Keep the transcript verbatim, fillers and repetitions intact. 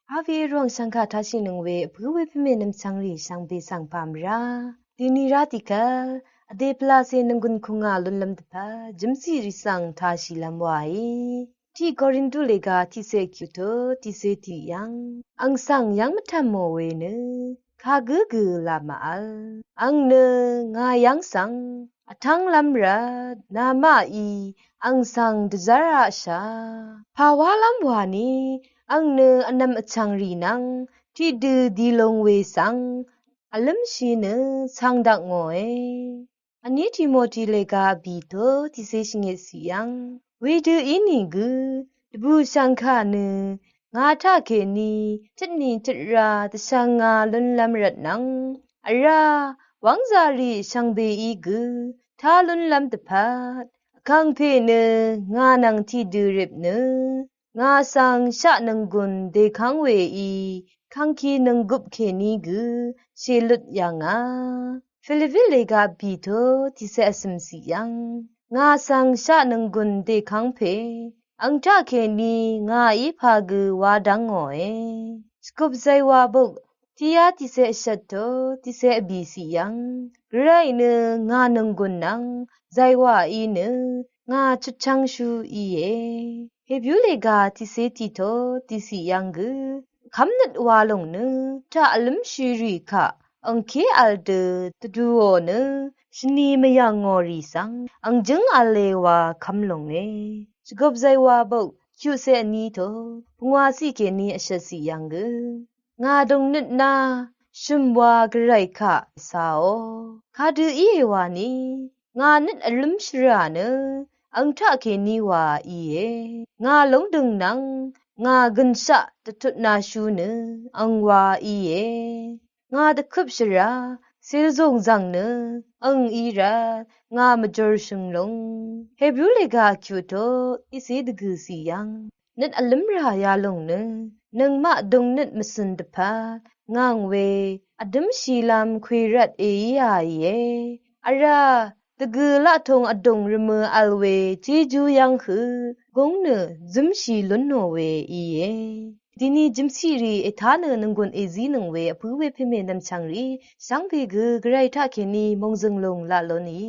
Avi rong shangka tashì nøng we vpø̄ we pvme nvmchvng rì shvngbe svng pamra. Dini ra tiqkvl vdè pvlase nvnggùn kùngà lúnlv́m dvpvt jø̀msì rì svng tashìlv́m waí. Tiq Korintu lega tiqse kyuto tiqse tiq yv́ng ang svng yv́ng mvtv̀mò we nø kagǿ gø la màvl. Ang nø ngà yv́ng svng vtv́nglv́m rvt namaqí ang svng dvzv́raqshà. Pàwálv́m wani ang nø vnvm vchv̀ngrì nvng tiqdø dilung we svng vlǿmshì nø svng dakngòe. Vní Timoti lega vbìto tiqse shvngit siq yv́ng wedø ínìgø dvbùshv̀ngkà nø ngà taqkèní tøtni tøtra dvshvnga lúnlv́m rvtnvng vrá wv́ngzàrì shvngbeí gø tá lúnlv́m dvpvt vkàngpè nø ngà nvng tiqdø rip nø ngà svng shaq nònggùn dèkv́ng weí kàngkì nònggup kèní gø shèlut yà ngà. Filipi lega vbìto tiqse vsø̀m siq yv́ng ngà svng shaq nònggùn dèkv́ng pè ang taqkèní ngàí pà gø wa dv́ngòe. Shvgup zaywa buk tiqyá tiqse vshvtto tiqse vbì siq yv́ng Gvray nø ngà nònggùn nvng zaywaí nø ngà chutchv́ngshú íe. Hebyu lega tiqse tiqto tiqsiq yv́ng gø kv́mnøt wa lòng nø taq vlǿmshìrì kaq angké vl dø dvdùò nø shvni mvyv̀ngò rì svng ang jǿng v̄le wa kv́m lònge. Shvgup zaywa buk kyuqse vní to pungwà siq kèní vshvt siq yv́ng gø ngà dòngnøt na shø̀m wa Gvray kaq cāò. Kadø íe wani ngà nøt vlǿmshìrà nø ang taqkèní wa íe. Ngà lóngdø̀ng nvng ngà gø̀nshaq dvtutnashú nø ang wa íe. Ngà dvkøpshìrà sèlzùng zv̀ng nø ang í rvt ngà mvjorshø̀ng lúng. Hebru lega kyuqto tiqse dvgø̀ siq yv́ng nøt vlǿmrà yalòng nø nøngmaq dòngnøt mvcø̀n dvpvt ngàng we vdǿmshìlv́m kwervt èíà íe. Vrá dvgø̀ laqtòng vdùng rvmø̄ vl we jejú yv́ng høq gúng nø zǿmshì lúnò we íe. Dini jø̀msìrì ètá nø nònggùn èzínøng we vpǿ we pème nvmchv̀ngrì shvngbe gø Gvray taqkèní mòngzø̀ng lùng laq lónì